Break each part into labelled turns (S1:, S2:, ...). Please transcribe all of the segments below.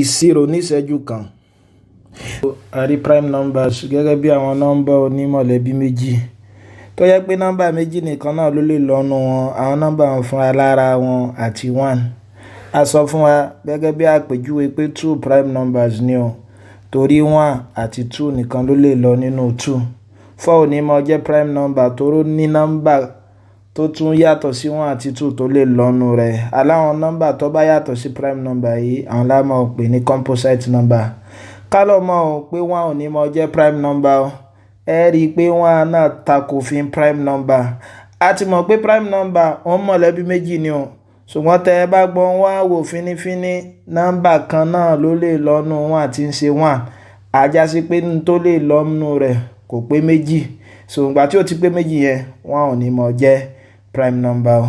S1: Ìṣirò níṣẹ́jú kan. A rí prime numbers gẹ́gẹ́ bí àwọn nọ́mbà onímọ̀lẹ́bí méjì tó jẹ́ pé nọ́mbà méjì nìkan náà ló lè lọ́nu wọn, àwọn nọ́mbà wọn fúnra lára wọn àti one. A sọ fún wa gẹ́gẹ́ bí àpèjúwe pé two prime numbers ni o, torí one àti two nìkan ló lè lọ nínú two. Four ò ní mọ jẹ́ prime number torí ó ní nọ́mbà tó tún yàtọ̀ sí one àti two tó lè lọ́nu rẹ̀. Aláwọn nọ́mbà tó bá yàtọ̀ sí prime number yìí, àwọn la máa pè ní composite number. Ká lọ mọ̀ o pé one ò ní mọ jẹ́ prime number o. Ẹ rí i pé one náà tako òfin prime number. A ti mọ̀ pé prime number òun mọ̀lẹ́bí méjì ni o. Ṣùgbọ́n tẹ ẹ bá gbọ́n wá wò fínífíní, nọ́mbà kan náà ló lè lọ́nu one tí ń ṣe one. A já sí pé n tó lè lọ́nu rẹ̀ kò pé méjì. So ìgbà tí ó ti pé méjì yẹn, one ò ní mọ jẹ́ prime number o.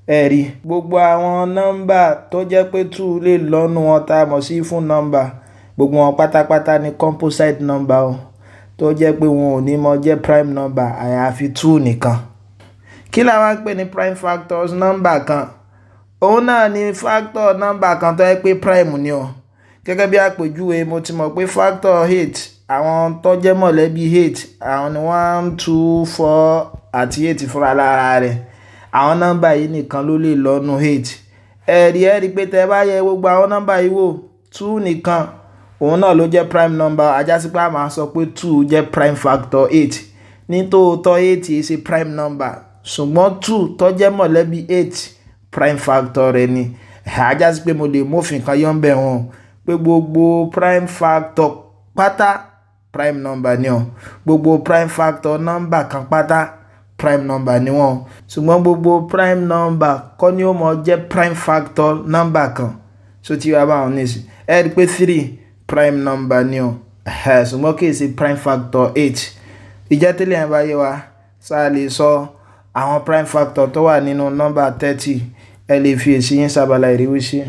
S1: Ẹ rí gbogbo àwọn nọ́mbà tó jẹ́ pé two lè lọ́nu wọn tá a mọ̀ sí even number, gbogbo wọn pátápátá ni composite number o, tó jẹ́ pé wọn ò ní mọ jẹ́ prime number àyàfi two nìkan. Kí la wá ń pè ní prime factors nọ́mbà kan? Òun náà ni factor nọ́mbà kan tó jẹ́ pé prime ni o. Gẹ́gẹ́ bí àpèjúwe, mo ti mọ̀ pé factor eight, àwọn tó jẹ́ mọ̀lẹ́bí eight, àwọn ni one, two, four àti eight fúnra lára rẹ̀. Àwọn nọ́mbà yìí nìkan ló lè lọ́nu eight. Ẹ rí pé tẹ bá yẹ gbogbo àwọn nọ́mbà yìí wò, two nìkan òun náà ló jẹ́ prime number. A já sí pé a máa sọ pé two jẹ́ prime factor eight. Ní tòótọ́, eight kìí ṣe prime number, ṣùgbọ́n two tó jẹ́ mọ̀lẹ́bí eight, prime factor rẹ̀ ni. A já sí pé mo lè mófin kan yọ̀ ń bẹ̀ wọ́n pé gbogbo prime factor pátá, prime number ni o. Gbogbo prime factor nọ́mbà kan pátá, prime number ni wọ́n. Ṣùgbọ́n gbogbo prime number kọ́ ni ó mọ jẹ́ prime factor nọ́mbà kan. So tí wàá bá wọn nísìn, ẹ rí i pé three, prime number ni o, ṣùgbọ́n kì í ṣe prime factor eight. Ìjẹ́ tẹ́lẹ̀ yẹn bá yé wa, ṣá lè sọ àwọn prime factor tó wà nínú nọ́mbà 30? Ẹ lè fi èsì yín sábàlá ìrísí.